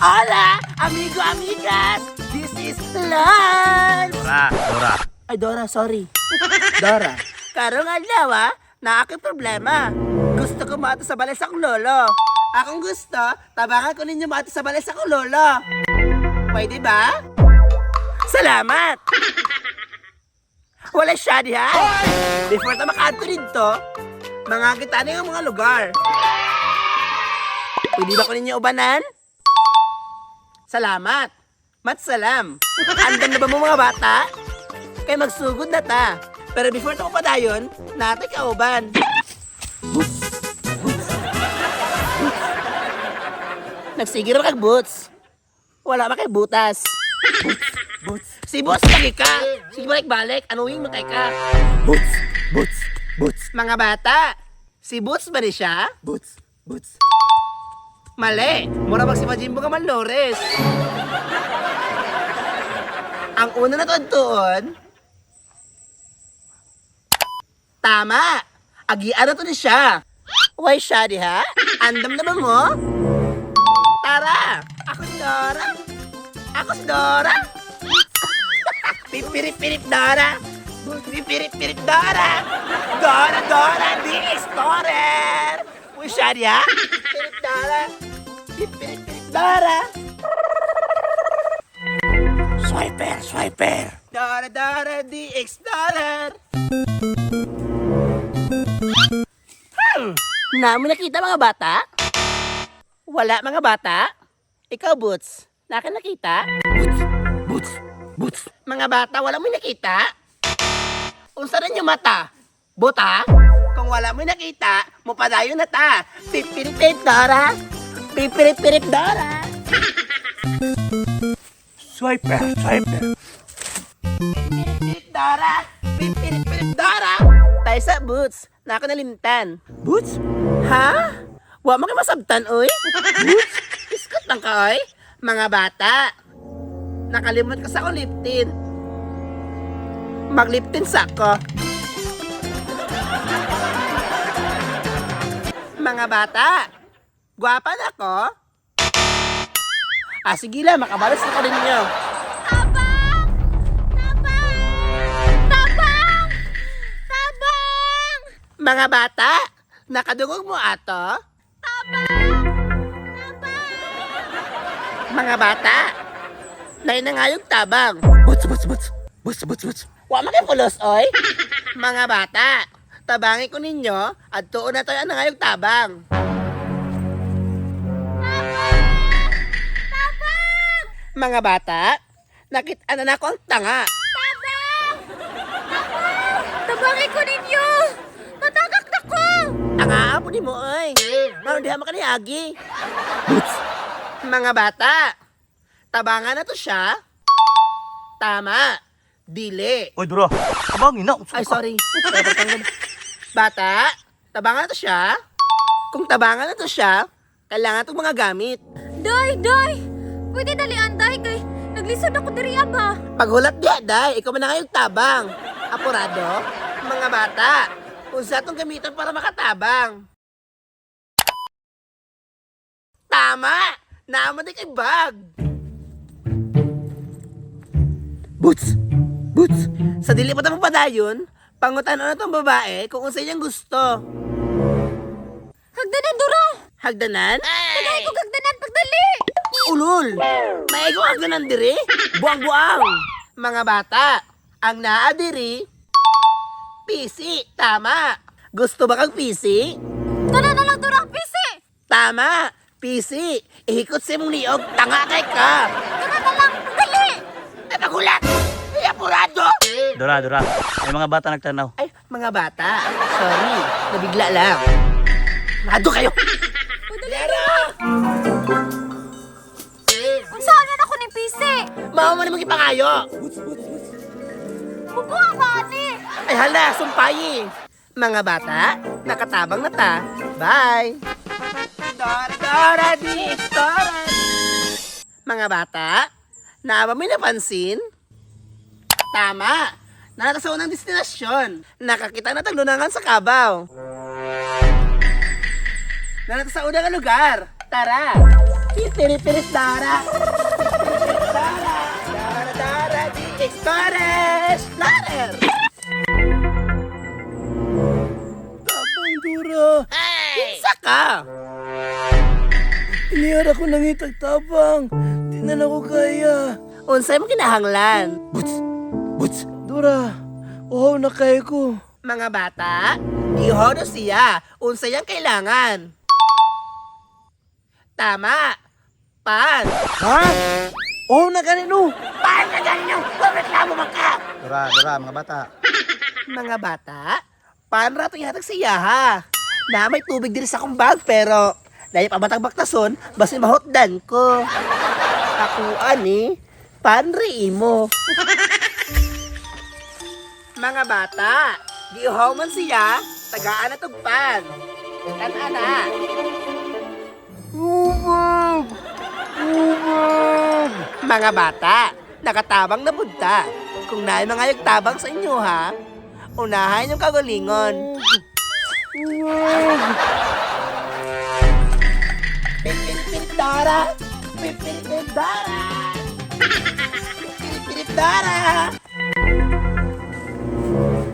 Hola, amigo, amigas! This is Lance! Dora, Dora. Ay, Dora, sorry. Dora. Karong adlaw, ah, naa ako'y problema. Gusto ko maato sa balay sa akong lolo. Akong gusto, tabangan ko ninyo maato sa balay sa akong lolo. Pwede ba? Salamat! Wala siya diha. Before ta makaadto dito, mga kita na yung mga lugar. Pwede ba ko ninyo ubanan? Salamat. Matsalam. Andam na ba mo mga bata? Kay magsugod na ta. Pero before ta ko padayon, natay kauban. Boots. Boots. Boots. Nagsigir kag boots. Wala ba kay butas? Boots. Boots. Si boss lagi ka. Sige balik-balik, anuing makay ka. Boots. Boots. Boots. Mga bata, si Boots ba ni siya? Boots. Boots. Mali. Mura bang si Majimbo ka man Lores. Ang una na tuon, tama. Agian na to ni siya. Why siya diha? Andam na ba mo? Tara! Ako si Dora! Ako si Dora! Pipirip-pirip Dora! Pipirip-pirip Dora! Dora, Dora, the Explorer! Uy, siya diha? Pirip Dora! Pipirip-pirip Dora! Swiper, swiper. Dora, Dora, the Explorer! Namo nakita mga bata? Wala mga bata? Ikaw, Boots, naka nakita? Boots, boots, boots. Mga bata, wala mo nakita? Unsa rin yung mata? Buta? Kung wala mo nakita, mupadayon na ta. Pipiripirip, Dora! Pipiripirip, Dora! Swiper, swiper. Pipirip, Dora! Pipiripirip, Dora! Tayo sa Boots, nako nalimtan. Boots? Ha? Wa mo kay masabtan, oy? Boots? Iskot lang ka, oy? Mga bata, nakalimot ka sa akong liptin. Magliptin sa ako. Mga bata, gwapa na ako? Ah, sige lang, makabalas na ko ninyo. Tabang! Tabang! Tabang! Tabang! Mga bata, nakadungog mo ato? Tabang! Mga bata, nainangayog tabang. Boots, boots, boots. Boots, boots, boots. Wa makipulos, oy. Mga bata, tabangin ko ninyo at tuon na tayo ang nangayog tabang. Tabang! Mga bata, nakita na nako ang tanga. Tabang! Tabang! Tabangin ko ninyo! Matagak na ko! Tanga po ni mo, oy. Maron diha makaniagi. Boots. Mga bata, tabangan na to siya. Tama. Dili. Oy, Dora. Abangin na. Ay, sorry. Bata, tabangan na to siya. Kung tabangan na to siya, kailangan itong mga gamit. Day! Day! Pwede dalian, Day, kay naglisod ako diri ba? Paghulat diya, day, ikaw man na ngayong tabang. Apurado, mga bata, unsa itong gamitan para makatabang? Tama! Naman din kay bag! Boots, boots. Sa dili pa tayo padayon, pangutan na itong babae kung unsa niyang gusto. Hagdanan, Dora! Hagdanan? Tagay ko hagdanan pagdali! Ulol! Maigo hagdanan diri? Buang-buang! Mga bata, ang naa diri, PC, tama! Gusto ba kang PC? Tara na lang, Dora! Pisi! Tama! PC! Ihikot sa imong liog, tanga kay ka! Tara na lang, pagdali! Ay, pagulat! Ay, apurado! Dora, Dora. May mga bata nagtanaw. Ay, mga bata, sorry, nabigla lang. Nado kayo! Pagdali, Dora! Unsaan man ako ning pisi? Mama mo namang ipangayo! Boots, boots, boots. Bubuha ka, ani! Ay, hala, sumpayi! Mga bata, nakatabang na ta. Bye! Dora, Dora, di Dora! Mga bata, naaba mo'y napansin? Tama! Nasa sa unang destinasyon. Nakakita na taglunangan sa Kabaw. Nasa sa unang lugar. Tara! Pipiripirit Dara! Pipiripirit Dara! Dara Dara the Explorer! Explorer! Tabang Dora! Kinsa ka? Inihara ko nang itagtabang. Di na na ko kaya. Unsay mo kinahanglan? Boots! Boots! Dora, uhaw na kayo ko. Mga bata, iho na siya. Unsay ang kailangan? Tama! Pan! Ha? Uhaw na ganino. Pan na ganyan! Reklamo man ka! Dora, Dora, mga bata. Mga bata, paano rato ihatag siya ha? Na may tubig din sa akong bag pero dahil pabatang baktason, basin mahotdan ko. Ako ani, panri mo. Mga bata, giuhaw man siya, tagaan na tugpan. Tan-ana. Ubag! Ubag! Mga bata, nakatabang na punta. Kung naay mga tabang sa inyo ha, unahan yung kagalingon. Ubag! Pipiripirip Dara! Pipiripirip Dara! Pipiripirip Dara!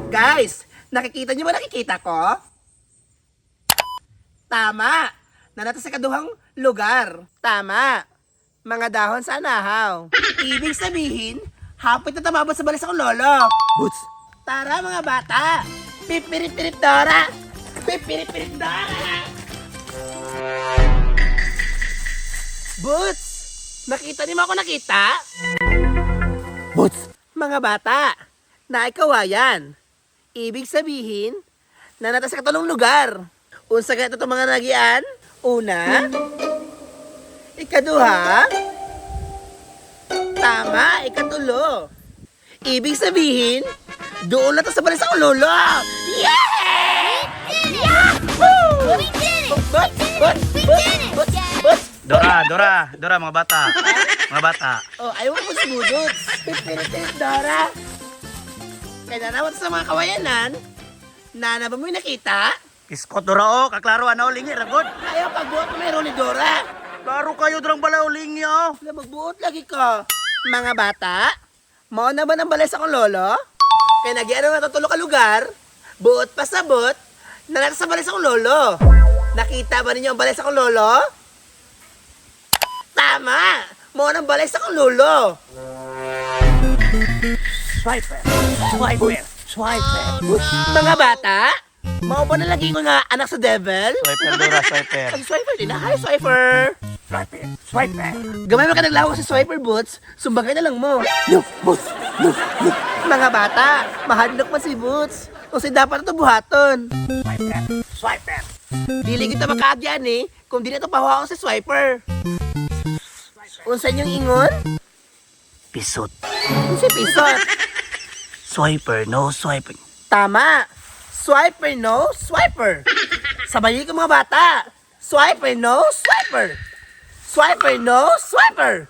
Guys, nakikita niyo ba nakikita ko? Tama! Nanata sa kaduhang lugar. Tama! Mga dahon sa anahaw. Ibig sabihin, hapit na tumabot sa balis akong lolo. Boots! Tara mga bata! Pipiripirip Dora! Pipiripirip Dora! Boots! Nakita niyo mo ako nakita? Boots! Mga bata, naikawayan. Ibig sabihin, nanata sa katulong lugar. Unsa kaya itong mga nagian? Una, ikaduha, tama, ikatulo. Ibig sabihin, doon na to sa balis ang lolo. Yeah! Yahoo! We did it! Boots! Boots! Boots! Boots! Boots! Dora, Dora, Dora, mga bata. Mga bata. Oh, ayaw mo sa budots. Pipiritin, Dora. Kaya nanawat sa mga kawayanan, nana ba mo yung nakita? Iskot Dora oh, kaklaro ano lingi ragod. Ayaw pagbuot mo meron ni Dora. Klaro kayo drang balaw lingi oh. Wala, magbuot lagi ka. Mga bata, mao na ba ng balay sa akong lolo? Kaya nagyan na natutulo ka lugar, buot pa sabot, nanata sa balay sa akong lolo. Nakita ba ninyo ang balay sa akong lolo? Tama! Mao ng balay sa akong lolo. Swiper, swiper, swiper. Mga bata, mao ba na lagi ko nga anak sa devil? Swiper Dora, swiper. Ang swiper din na. Hi, swiper! Swiper, swiper. Gamay mo ka naglaho sa swiper boots, sumbagay na lang mo. No, boots, no, no. Mga bata, mahadlok man si Boots. Kung si dapat ito buhaton. Swiper, swiper. Dili kita makaagyan eh, kung di na ito pahuha sa swiper. Unsa inyong ingon? Pisot. Unsa pisot? Swiper, no swiping. Tama! Swiper no, swiper! Sabayin ko mga bata! Swiper no, swiper! Swiper no, swiper!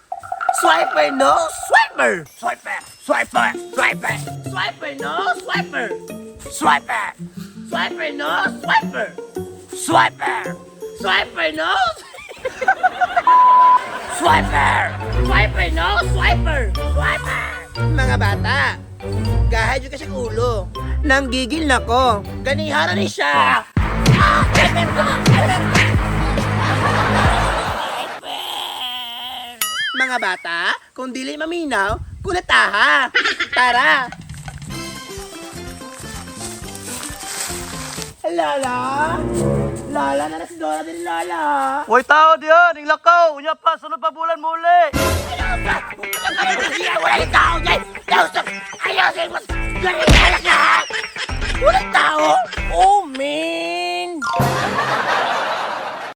Swiper no, swiper! Swiper, swiper, swiper, Swiper no, swiper! swiper, Swiper no, swiper! swiper, Swiper no, swiper. swiper no, swiper! Swiper! Mga bata, gahay ka siyang ulo. Nanggigil na ko. Ganihara ni siya! Ah! Mga bata, kung dili maminaw, kulataha. Tara! Lala? Lala na na si Dora din, Lala. Hoy tao diyan, ning lakaw. Unya pa sunod pa bulan muli. Ayaw sa